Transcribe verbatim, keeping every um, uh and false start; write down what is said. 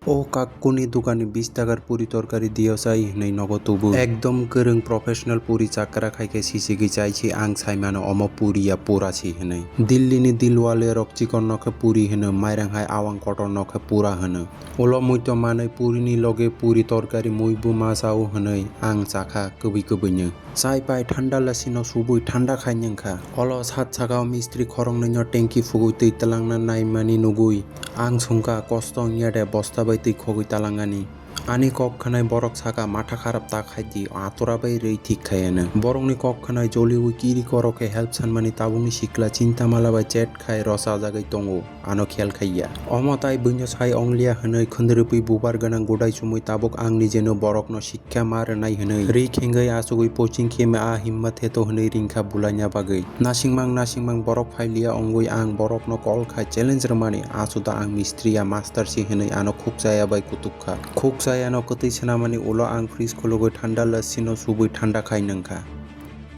O kakkuni dukani bish takar puri torkari dio chai hwnwi nogo tubu. Ekdom kwrwng professional puri chakra khaikhe sisigwi chai si ang saimano omo puri ya pura si hwnwi. Dillini dilwale rok chikon nokhe puri hwno, mairang hai awang kotor nokhe pura hwno. Ulo muito manwi purini loge puri torkari muibu ma chao hwnwi ang chakha kwbwi kwbwino. Chai pai thanda lasino subui thanda khai nangkha. Olo sat sakao mistri khoroknwino tanki phugwi twi twlangna naimani nugwi ang sungkha, kosto wngya de bosta bai twi khogwi talangani. Ani kok khwnai borok saka, matha kharap ta khai di, atura bai rwi thik khai ano. Borokni kok khwnai joliwi kiri korok khe help sanmani tabukni sikla Chintamala bai chat khai rwchajagwi tongo. Ano khel khaiya. Omo tai buino sai ongliya hwnwi khwndwrwpwi bubar gwnang gudai chumui tabuk ang nijeno borokno sikha ma rwnai hwnwi ri khengwi achugwi poching khe a himma theto hwnwi ringkha bulaina bagwi. Nasingmang nasingmang borok phailiya ongwi ang borokno call khai challenge rwmani, achuda ang mistri ya master si hwnwi ano khukchaya bai kutuk kha. Khukchayano kwtwi swnamani ulo ang fridge khulugwi thanda lassi no subui thanda khai nangkha.